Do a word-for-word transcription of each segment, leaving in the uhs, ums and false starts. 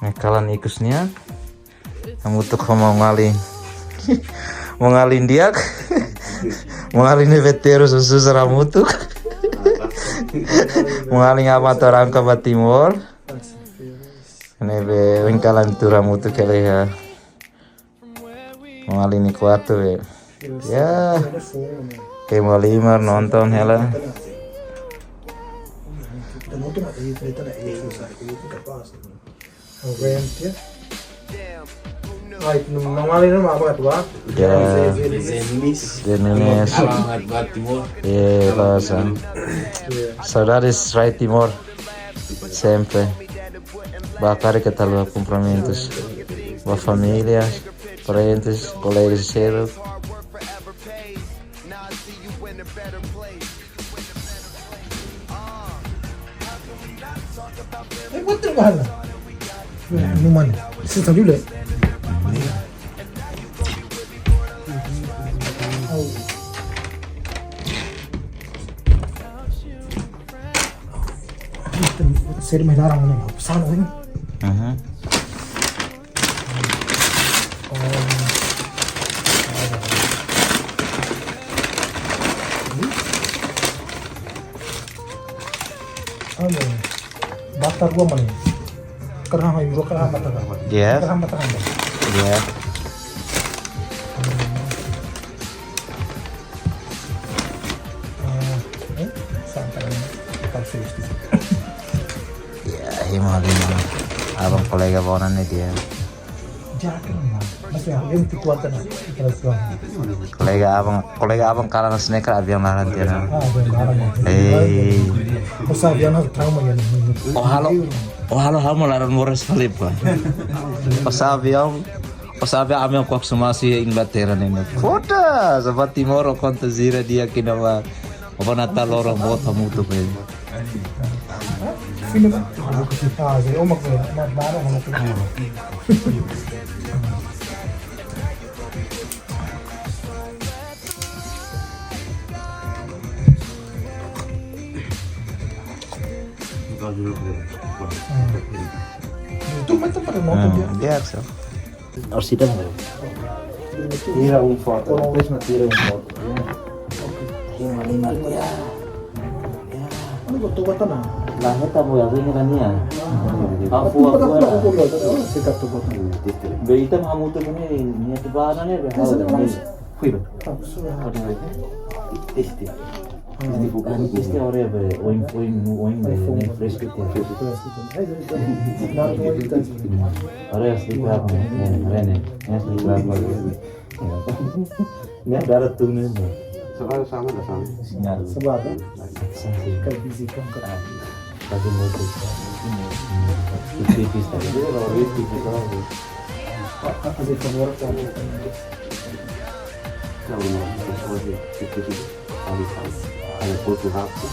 Ne'e kalan ikus nian. Hamutuk ho maun-alin. Maun-alin di'ak. Maun-alin ne'ebé terus susar hamutuk. Maun-alin aban atu arranka ba Timor. Ne'ebé ohin kalan tuur hamutuk hela iha maun-alin nia kuartu be. Ya. Kemo lima nonton hela. Rent ya. Ai, maun-alin ne'e mak apa tu, ah? Ya. Zé Nunes. Zé Nunes. Abang atu ba Timor. Iya, pasan. Iya. Saudades rai Timor. Sempre. Ba karik ita haluha kumprimentus ba família, parentes, kolega sira. Eh, buat terbahan lah. Minuman. Sisa juga. Seri mai larang ni, pesan ni. Aha. Anu, bakar gua mana? Karena hai bro, karena bakar gua. Iya. Karena bakar gua. Iya. Eh, santai, kita harus serius di sini. Ya, hima lima. Abang kolega bonan ni dia. Jangan, Mas, ya, yang itu kuat kan, kita harus doang. Kolega abang, kolega abang kalan sneaker avian laran tiana. Ah, avian laran, ya. Eh. Masa avian harus trauma ya, nih. Oh, halo. Oh, halo, halo, laran moras falipa. Pas avian, pas avian ami kuak sumasi Inglaterra ne'e. Foda, sahabat Timor, konta zira dia kina ba. Apa nata lorong bot hamutuk. Ini kan? Ah, jadi omak ya, nak barang sama tuh. Itu macam pada nonton dia. Dia harus. Orsida mo. Tira un foto, depois no tira un foto. Ya. Lima, lima, ya. Ya. Anu ko toba tana. Lah, heta mo ya, ini kan ya. Afu, afu, afu. Be ita hamutuk ne'e, nia tu bana ne'e, be. Fui, be. Aduh. Este. Este bukan, este ora be, oin, oin, oin be, ne'e fresh gitu. Ora este berapa, ne'e, ne'e, ne'e, este berapa. Ne'e darah tu ne'e. Sebenarnya sama, dah sama. Sebenarnya. Kalau fisik kan. Tapi mau tu, tipis tadi. Jadi kalau tipis tadi. Ada favor kan. Kalau mau tipis, tipis. Kalau, kalau, kalau foto rapi.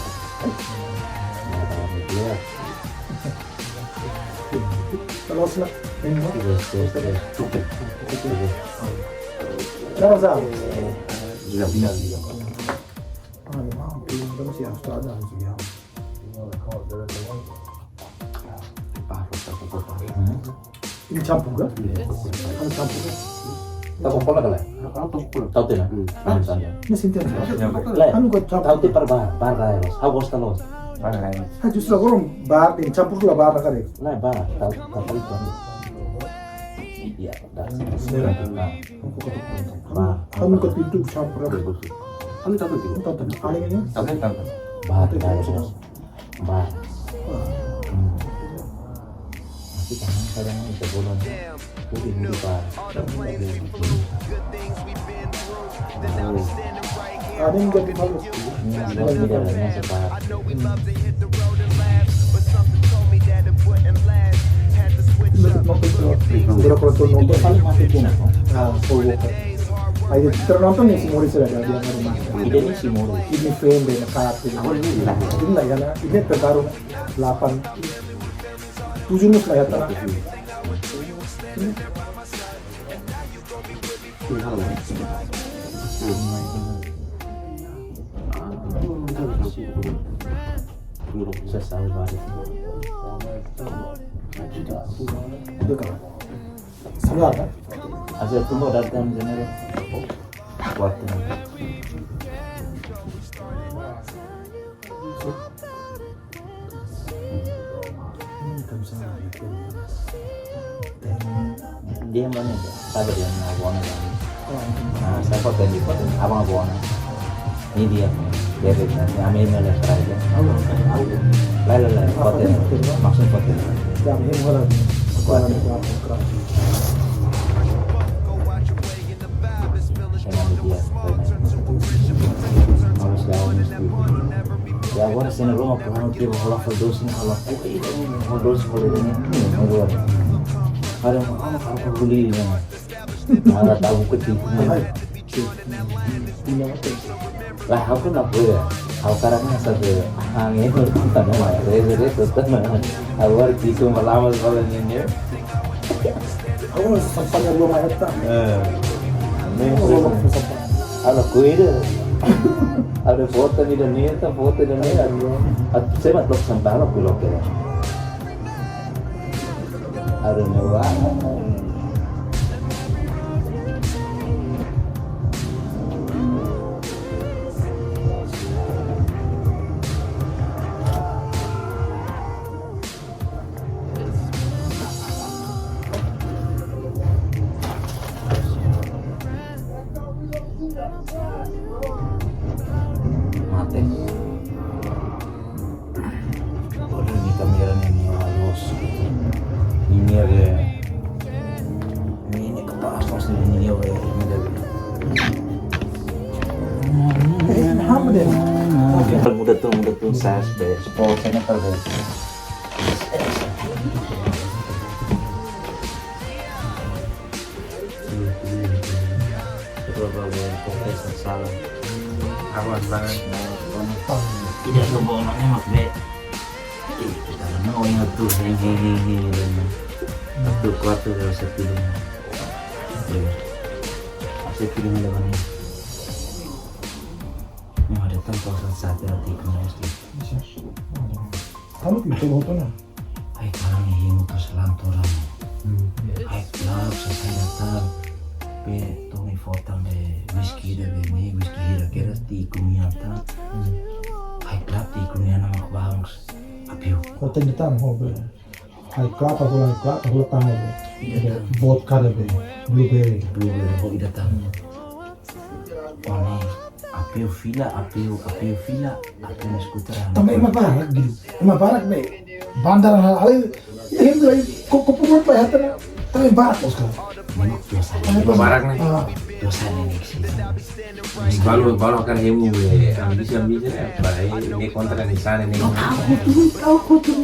Nah, kalau dia. Kalau senang, ini mau. Iya, iya, iya. Cukup. Cukup. Iya. Cara saya. Iya, iya, iya. Ah, memang, belum tahu sih, harus ada, harus ya. Ah, foto, foto, foto. Hmm. Ini campur kah? Iya. Kalau campur kah? Tahu pola kali? Kalau tahu pola. Tahu tidak? Hmm. Ah, ini sinten. Lah, anu kau campur. Tahu tidak, bar, bar, bar, bar. Hau gosta loos. Bar, bar. Ah, justru aku orang bar, ini campur lah bar kali. Lah, bar, tahu, tahu itu. Iya, dah. Nah. Bar. Anu kau pintu campur. Anu tahu tidak? Tahu tidak? Ada ini? Tahu tidak? Bar, bar, bar. Ba. Hmm. Tapi tangan kadang itu bolong. Jadi ini ba. Ada yang jadi bagus. Ini buat tidak ada yang sebar. Kalau nonton paling mati pun. Ah, oh, iya. Ai, terus nonton nih si Mori sudah ada di rumah. Ini si Mori. Ini film dari Nakati. Ini lah. Ini lah ya, nah. Ini terbaru delapan. Tujuh nih lah ya, nah. Sesal banget. Sudah, kan? Hasil tunggu datang jenero. Kuat. Dia mana dia? Sabe dia mana, abang mana? Ah, siapa tadi? Abang, abang. Ini dia. Dia, dia, dia. Ami, ami, ami, dia. Lain, lain, lain. Foto. Maksud foto. Kuat. Kena dia. Manusia mesti. Ya, agora se na Roma, kalau kita mau hola foto sini, hola foto ini, hola foto ini, hola. Ada mau apa, apa beli ini? Ada tahu kecil. Lah, aku nak beli. Aku karena sabe, angin, aku tak mau. Reza, reza, tetap. Aku harus bisa melama soalnya ini. Aku nggak sempat punya dua mayat, tak? Eh. Aku nggak sempat. Ada kue deh. Ada foto di dunia, tak foto di dunia. Aku, saya buat blog sampah, aku blog ya. Ada nyawa. Mate. Olha, minha câmera nem minha luz. Minha é. Minha é capaz, mas nem minha é. Muda tuh, muda tuh, saya sudah. Sport, saya nggak tahu. Coba bawa kopi salam. Awas, tangan. Tidak, lo bawa anaknya, Mas Be. Ih, kita kan mau yang tuh, hei, hei, hei, hei, hei. Satu kuat tuh, kalau saya pilih. Iya. Saya pilih yang mana? Yang ada tempat saat hati kena S D. Bisa. Kamu pintu hotel, nah? Ai, kalan ne'e hemu atu selantoran. Hmm. Ai, klaro, sasán datang. Be, tomi foto be, whisky de be, ne'e whisky hira kedas tiha ikun nian tan. Hmm. Ai, klaro, tiha ikun nian mak bang. Apiu. Hotel de tan, ho be. Ai, klaro, hola, klaro, hola tan, ho be. Iya, tan. Vodka de be, blueberry. Blueberry, ho ida tan. One, apiu fila, apiu, apiu fila, apiu na skuter. Tanba ema barak, gitu. Ema barak, be. Bandar hal, hal, ini lagi, kok, kok pun apa ya, tanba, tanba barak, Oscar. Memang biasa. Tanba barak, ne'e. Ah. Biasa ne'e, ne'e, sih. Balu, balu akan hemu, be. Ambisi, ambisi, ne'e. Para, eh, ne'e kontra, ne'e sana, ne'e. Aku tuh, aku tuh.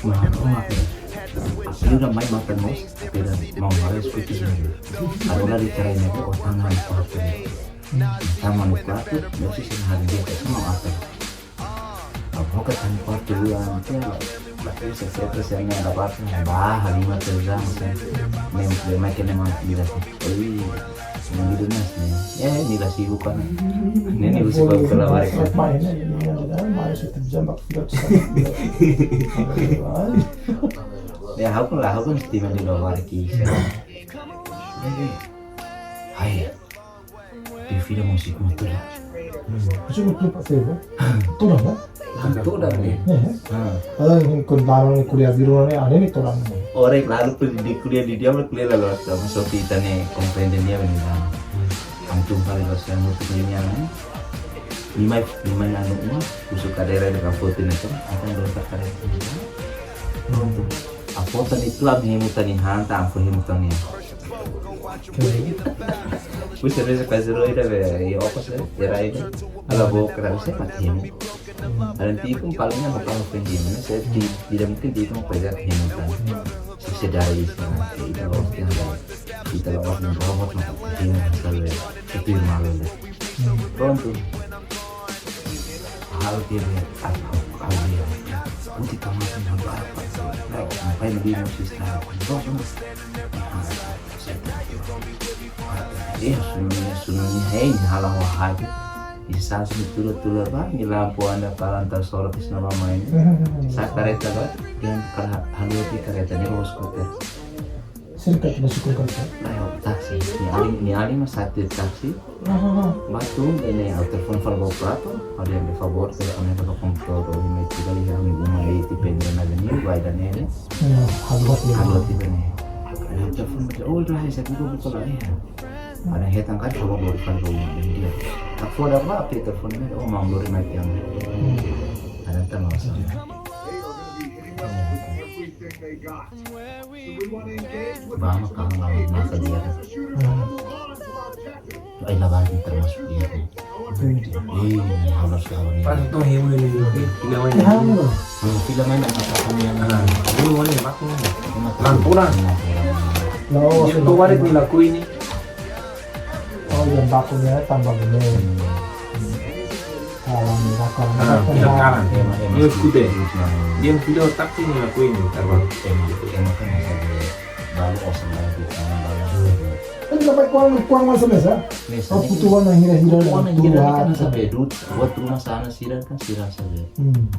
Nah, aku mati. Apiu udah main makan, Bos. Apiu udah mau main skuter. Aku lagi cari ne'e, oh, tangan, kuat, ne'e. Tama no kuartu, no sé se haree de'it, só no ata. Aboka tan kuartu lua, ante la, la prensa se presiona la parte, ba, halima terjang, se, nem, le mai kene man, mira, se, oi, nem mira nas, nem, eh, ni la sibuk kan, nem, nem, sibuk kalau balik. Mai, nem, nem, nem, nem, mai, se terjang, bak, tidak, tidak. Ya, aku lah, aku mesti mandi luar ki. Hai. Di fila musik motor ya. Hmm. Musik motor pak saya, Bang. Todan, kan? Todan, ya. Ya, ya. Ah. Ah, ini kon baru ni kuliah biru ni, ada ni todan ni. Orang lalu pun di kuliah di dia, kuliah lalu sama seperti kita ni komprende dia benar. Hmm. Antum kali lo saya motor ni yang ni. Lima, lima anu uma, kusuk kadera de kapote ni tu, akan lontar kadera. Hmm. Apo tani tu am hemu tani hanta, am fu hemu tani. Oke. Wis, bisa kasih roh ida be, ya apa sih? Ya rai be. Ala bo kera bisa mati hemu. Ada tipu paling yang bakal pengen, saya di, tidak mungkin tipu mau pegang hemu kan. Saya dari sana, ya, itu loh, yang ada. Kita lawas dengan robot, maka hemu kalau ya. Itu yang malu deh. Pronto. Hal dia be, hal, hal, hal dia. Uti kamar tu hal apa? Hal apa yang dia mesti tahu? Hal apa? Saya tak tahu. Eh, sununya, sununya, hei, hal apa hal? Bisa sih tula-tula ba, ni lampu anda kalan tak sorot di sana ba main. Sa kareta ba, yang kerha-, hal dia kareta ni bawa skuter. Cerca, no sé cuál cerca. Nah, taksi. Nia alin, nia alin mak sa'e tiha taksi. Ah, ah, ah. Ba tun, ne'e ha'u telefone fali ba operator, ha'u dehan favór, telefone ba komputadór, ha'u mai tiha, ha'u-nia uma iha Independence Avenue, ba ida-ne'e. Hmm, ha'u buat dia. Ha'u buat dia ne'e. Ha'u telefone, oh, dah, saya buka, buka lah, ya. Ha'u dehan hetan karik, favór, baru fali ba uma iha ne'ebá. Ha'u fó ba, apa telefone ne'e, oh, maun lori mai tiha. Hmm. Ha'u dehan tan masalah. Ba mak kalan masa dia. Hmm. Ai, labarik termasuk dia. Hmm. Eh, ini harus kawan ini. Pas tuh, ini, ini, ini. Ini, ini. Tahu. Oh, film ini apa, apa yang Ah, ini, ini, apa? Lampuran. Lampuran. Dia tuh warit ni laku ini. Oh, yang bakunya tambah gede. Hmm. Kalan, kalan, Ah, kalan. Dia kalan. Ema, ema Dia seperti skute. itu, nah. Dia sudah otak sih ngelakuin, Karwan. Ema, ema kan masa dia baru oseng lagi, kan, baru. Hmm. Kan dapat kuang, kuang masa biasa? Biasa. Oh, butuh warna hira-hira, Warna hira kan tuhan. Sampai dut, buat rumah sana sira kan sira saja. Hmm.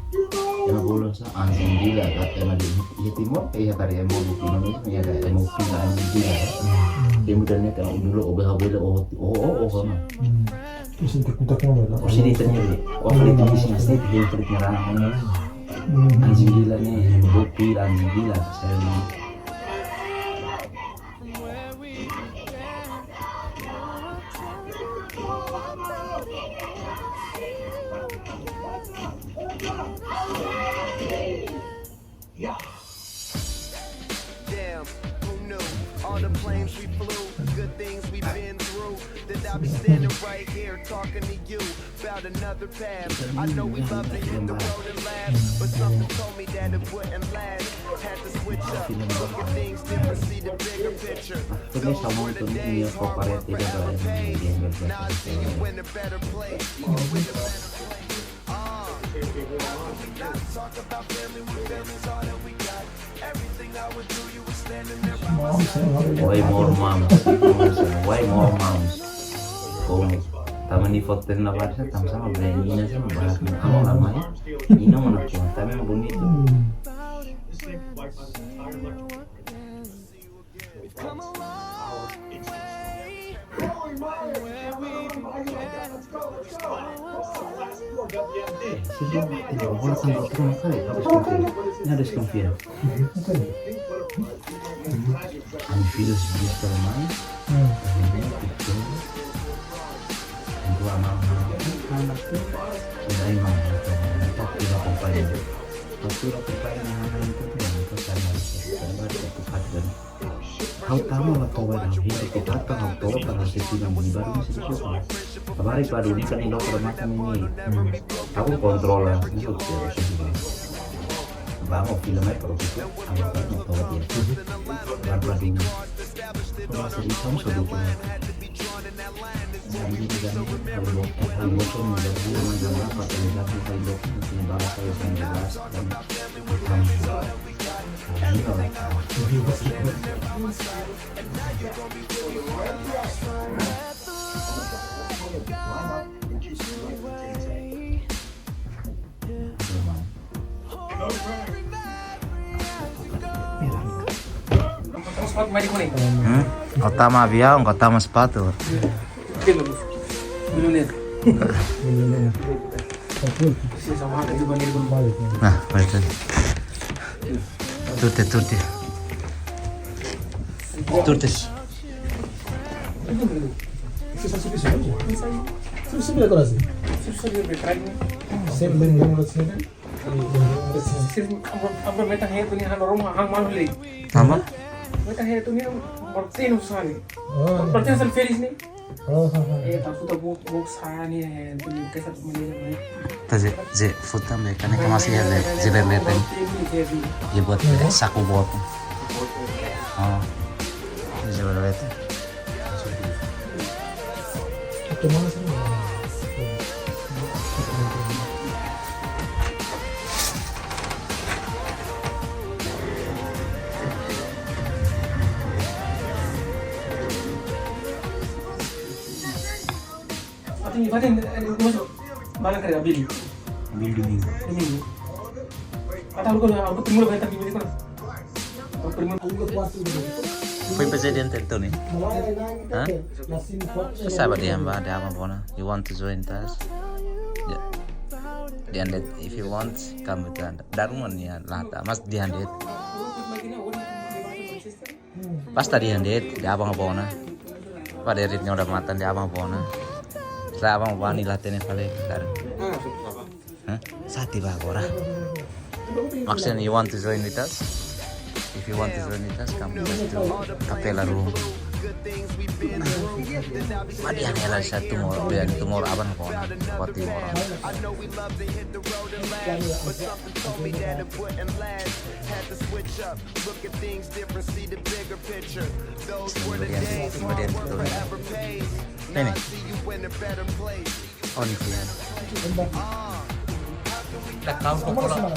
Ema bolu sa anjing gila, kata ema di, iha Timor, iha kari ema di Indonesia, iha kari ema pina anjing gila. Hmm. Dia mudah ni kalau dulu obe habele, oh, oh, oh, oh, oh, nah. Hmm. Isi kita tahu lah. Oh, sini ternyata. Oh, fali tinggi sini, sini tinggi fali nyerang. Hmm. Anjing gila ni, bukti anjing gila. Saya mau. Damn, who knew? All the planes we flew, good things we've been through. That I'll be standing right here talking to you about another path. I know we love to hit the road and laugh, but something told me that it wouldn't last. Had to switch up, look at things different, see the bigger picture. Those were the days, hard work forever pays. Now I see you in a better place, you in a better place. Why more moms? Why more moms? Como tama ni foto na barsa, tama sama bela ina sama barat ni amo lama ya. Ina mana kuan, tama yang bonito. Hmm. Sisi, bola kan bola kan, harus konfia. Ini harus konfia. Ami filhos bis para mai. Hmm. Ami filhos. Dua mama, anak tu. Tidak imam, tak tidak komplain. Tapi tidak komplain, anak itu tu yang itu sama. Karena ada satu hati dan Ha'u tama la toba ida hinduk ke tata ha'u toba para se tuna muni baru ni sira sopa. Kabar ipa duni kan indo para mata muni. Hmm. Ha'u kontrol la, hinduk ke sini. Ba mau film ai para kita, ha'u kan mau toba dia. Baru la duni. Kalau se di kamu sudah kena. Jadi ini kan ha'u lo, ha'u lo tu menjadi mana jam apa terjadi ha'u lo tu menjadi bahasa yang jelas dan hitam. Hmm? Kau tama aviaun, kau tama sepatu. Nah, baik. Turte, turte. Turte. Apa? Meta hetu ni halo roma hang malu le. Apa? Meta hetu ni berarti nu sani. Berarti asal feris ni. Eh, tak suka buk buk sani, eh, tu ni kesat mani. Ta je, je futa me kane kama si hele, je le le pen. Ye buat saku buat. Ah. Je le le pen. Ati ni paten, eh, masuk. Mana kerja bil? Bil Domingo. Domingo. Atau aku, aku tunggu lah, tapi ini kan. Aku tunggu. Foin prezidente Tony. Hah? Sabe dia ba, dia ba bona. You want to join us? Ya. Dia nde'e, if you want, come with us. Daruman ya lata, mas dia nde'e. Basta dia nde'e, dia ba bona. Pada rit nyoda matan dia ba bona. Sa ba bani la tene fale kar. Hah? Sati ba agora. Maksudnya, you want to join with us? If you want to join with us, come with us to Capella Room. Madi ane la sa tomorrow, ya tomorrow aban kona, buat tomorrow. Sini berian, sini berian. Ini. Oh, ini sih. Tak tahu kok kalau.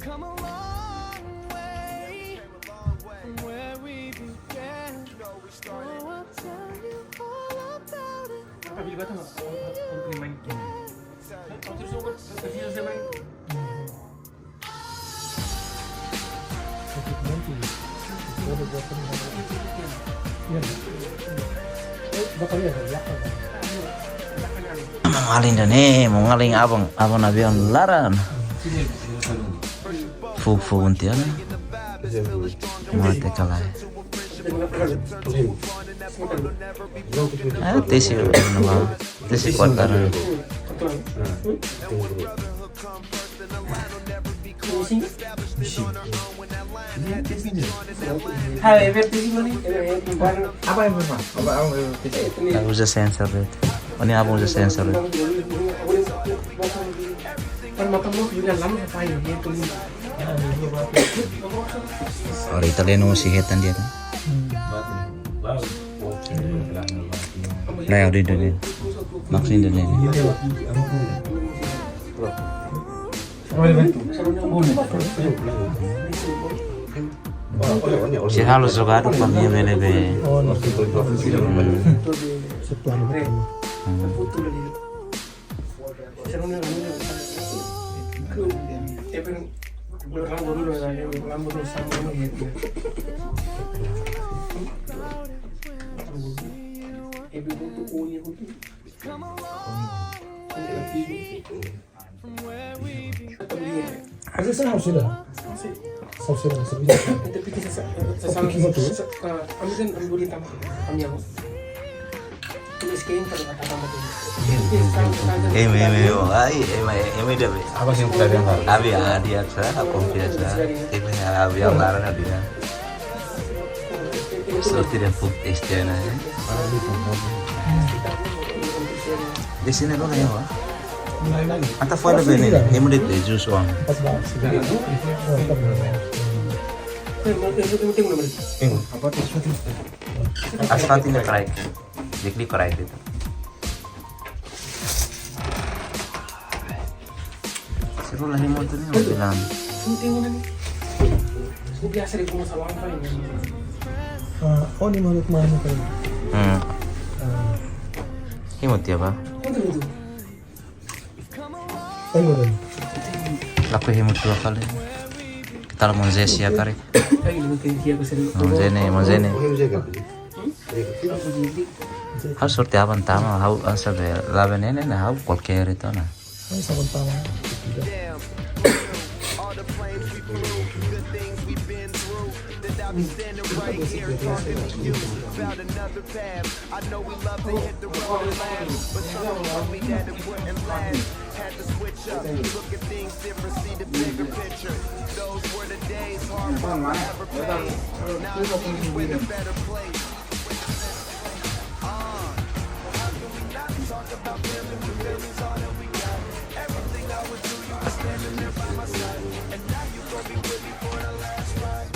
Come a long way from where we began. Oh, I'll tell you all about it. I'll see you again. Mangaling ida-ne'e, mangaling abang, abang aviaun laran. Fuk-fuk untian. Mate kalai. Ah, tesi, tesi kuartal. Apa yang pernah? Apa yang pernah? Uza sensor itu. Ini apa uza sensor itu? Ora italiano si hetan dia kan? Nah, yang di Indonesia. Maksud Indonesia. Se halo jogadu pa mi bele be. Hmm. Asa sa hausila. Hausila, hausila. Oke, kimato. Eme, eme, oh, ai, eme, eme ida be. Apa sih yang kita dengar? Abi, ah, dia sa, aku biasa. Eme, abi, yang laran, abi, ya. So, tidak food taste, ya, nah, ya. Di sini kok kayak apa? Ata fala bene, emu de jus on. Asfalt ini karai. Jadi karai itu. Seru lah ini motor ini, bilang. Ah, oh, ini menurut mana kan? Hmm. Ah. Ini mau tiap apa? Lakohi ema tua fali. Keta la monze sia karik. Monze ne'e, monze ne'e. Ha'u sorte aban tama, ha'u asa be la be ne'e ne'e, ha'u kualkér itu ona. Ha'u asa aban tama. I know we love to hit the road and laugh, but something told me that it wouldn't last. Had to switch up, look at things different, see the bigger picture. Those were the days, hard work forever pays. Now I see you in a better place. Uh, how can we not talk about feelings? The feelings all that we got. Everything I would do, you were standing there by my side, and now you gon' be with me for the last ride.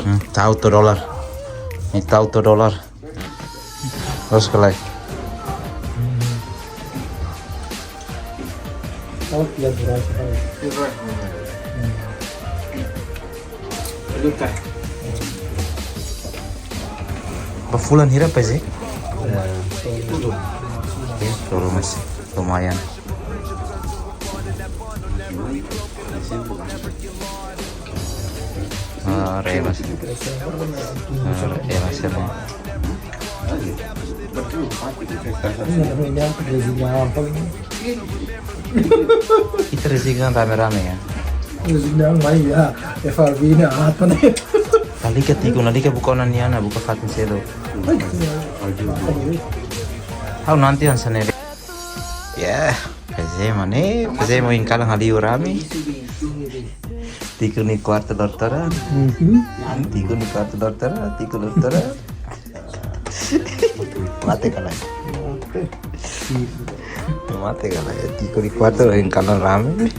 Hmm, tau to'o dolar. Ne'e tau to'o dolar. Terus kelai. Oh, iya, beras. Ba fulan hira, P Z? Oke, tolu masih lumayan. Ah, remas. Ah, remas, remas. Ini apa ini? Apa ini? Ita rezeki kan rame-rame ya. Rezeki yang lain ya. F R B ini apa nih? Lalika tiha, lalika buka ona nia, buka fatin sedu. Ha'u nanti yang sendiri. Ya, P Z mana? P Z mau ingkal hali urami. Tiha nia kuartu doktora. Tiha nia kuartu doktora, tiha doktora. Mate kala. Mate kala. Tiha nia kuartu ingkal rame.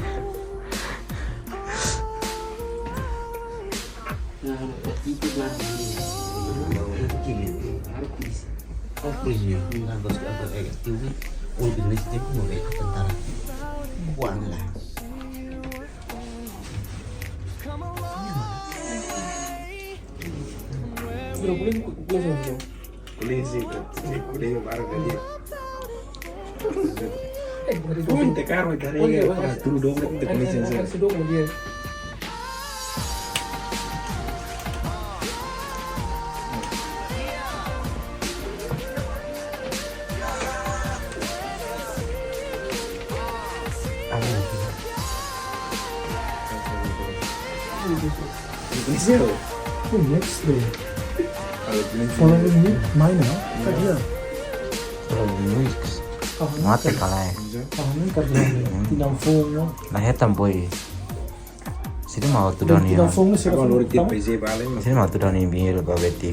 Kuliah sih, kuliah baru kali. Eh, dari dulu. Te karo, dari para tudo, te kuliah sih. Indonesia. Oh, next day. Kalau Indonesia. Following week, mana? Kerja. Following weeks. Mate kala. Following kerja. Tidak full, no? Nah, hetan boy. Sini mau tu doni. Tidak full, no, sih. Kalau lori ke P Z balik. Sini mau tu doni biar ba beti.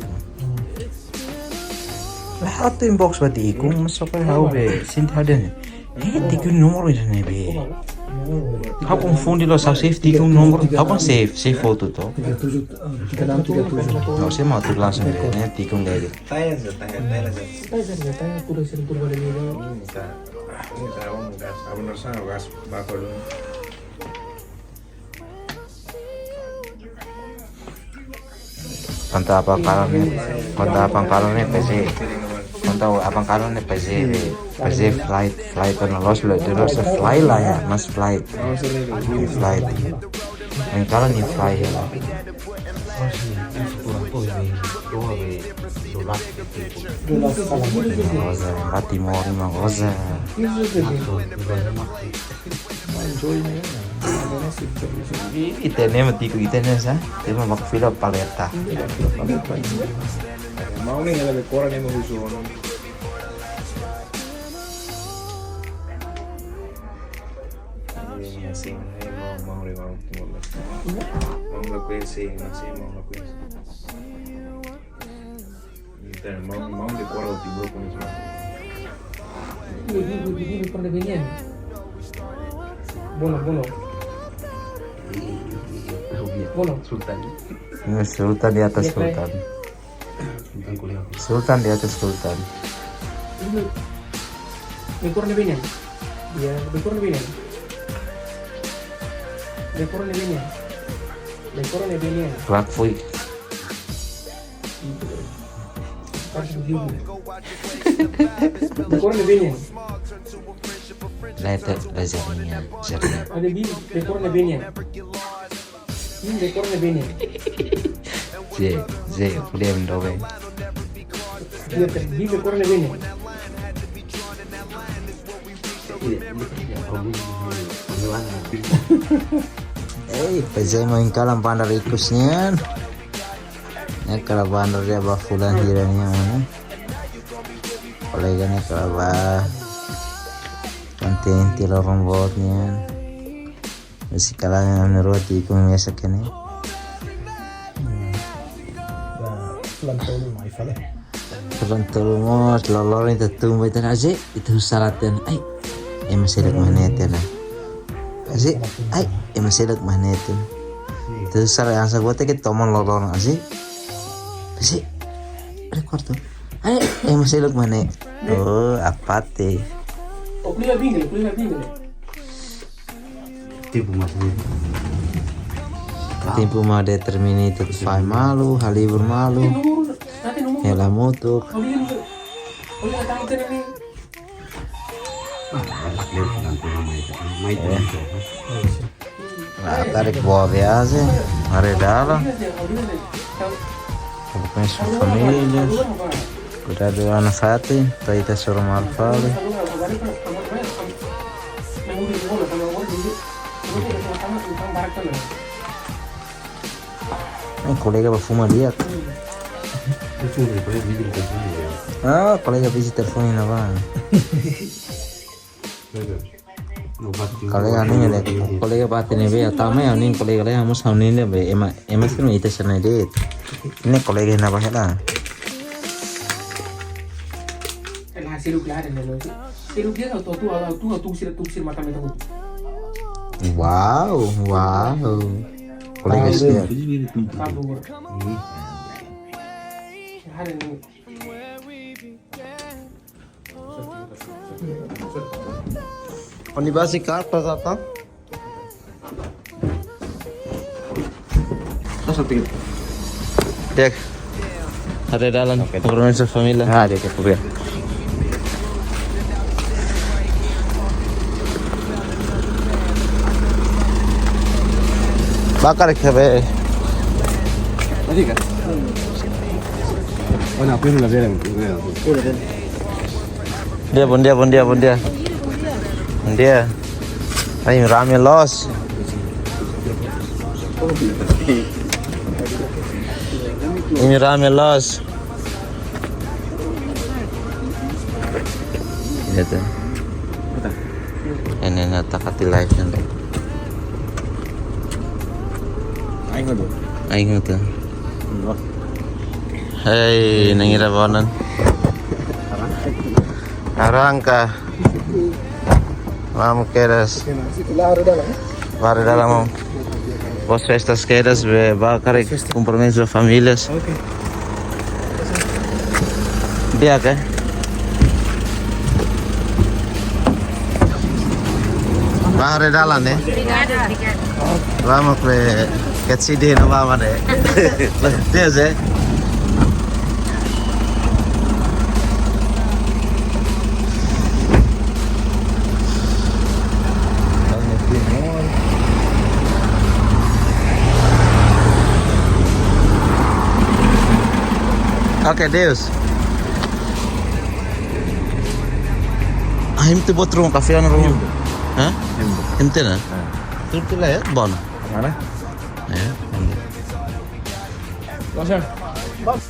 Lah, atu inbox ba tiha ikun, mas apa ha'u be, sente haden. Eh, tiha ikun nomor ini ne'e be. Ha'u konfunde loos, ha'u save tiha ikun nomor, ha'u kan save, save foto to. Tiga tujuh, eh, tiga enam, tiga tujuh. Nggak usah mau tuh langsung be, ne'e tiha ikun lagi. Tanya saja, tanya, tanya saja. Tanya saja, tanya, tuh dari sini, tuh balik ini. Hmm, tak. Ini tak, abang, abang rasa, abang rasa, abang rasa. Konta apang kalan ne'e, konta apang kalan ne'e P Z. Konta apang kalan ne'e P Z, P Z flight, flight kana loos le, terus fly lah ya, mas flight. Flight. Yang kalan ni fly ya lah. Goza, bati mori ma goza. Ita-nia mati ku ita-nia sa, ita-nia mak fila paleta. Mau ni hela be koran yang mau usul. Mau, mau, mau, mau, mau, mau, mau, mau, mau, mau, mau, mau, Ita mau, mau dekora o tibo com isso. Ini, ini, ini, ini pernah begini ya? Bono, bono. Bono. Sultan. Ini sultan di atas sultan. Sultan di atas sultan. Ini, dekor ni binian. Ya, dekor ni binian. Dekor ni binian. Dekor ni binian. Klak fui. Dekor ni binian. Lae, lae, jardín, jardín. Ada bi, dekor ni binian. Hmm, dekor ni binian. Ze, ze, kuliah mendobe. Iya, bi dekor ni binian. Ei, P Z mau ingkala bandar ikus nian. Ne'e kala bandar dia ba fulan hira nian, mana? Kolega ne'e kala ba kontente loron boot nian. Besi kala yang menurut ikus mesa kene. Ba fulan tolu mai fale. Rantol mós, loroloron ita tun ba ita-nia Aze, ita husu sala tiha ona. Ai, ema seluk mak ne'e tiha ona. Aze, ai, ema seluk mak ne'e tiha ona. Ita husu sala hanesan buat ke toman loroloron Aze. Aze, ada kuartu. Ai, ema seluk mak ne'e. Oh, apate. Oh, kuliah bingel, kuliah bingel. Tempu mak ne'e. Tempu mak determina ita atu fahe malu, halibur malu. Hela hamutuk. Ah, karik boa viajen, haree dalan. Acompanha sua família. Kuidadu ona fatin, to'o ita soru malu fali. Ne'e kolega bá fuma di'ak. Ah, kolega bisi telefone ne'ebá. Kolega ne'e, kolega bá tiha ne'ebé, tama ya, ne'e kolega le, mós ha'u ne'e be, ema, ema sira ita sira ne'e de'it. Ne'e kolega ne'ebá hela. Ela seluk la ada, ela seluk dia, atu, atu, atu, atu, sira, atu, sira mata meta. Wow, wow. Kolega setia. Sabu. Ada ni. Oni basi ka, pas apa? Di'ak. Haree dalan, oke. Kompromisu família. Ah, di'ak, di'ak. Bá karik ka be. Tadi kan? Oh, nah, aku yang udah beres. Udah, udah. Dia, bom dia, bom dia, bom dia. Bom dia. Ai, rame loos. Imi rame loos. Ita. Ne'e, ne'e, taka tiha live ne'e. Aing hotu. Aing hotu. Hei, nang ira bonan. Arranca. Vamos, kedas. Haree dalan, mano. Boas festas, kedas, be, bá karik kompromisu família. Oke. Di'ak, eh? Bá haree dalan, eh? Obrigada, obrigada. Vamos, be, ke sidi no vamos, eh? Di'ak, eh? Oke, Deus. Ah, imi atu buat ruma kafé ona ruma. Imi atu. Hah? Imi atu. Imi atu ona? Ah. Imi atu la ya, bon. Mana? Ya, bon. Bos, ya. Bos.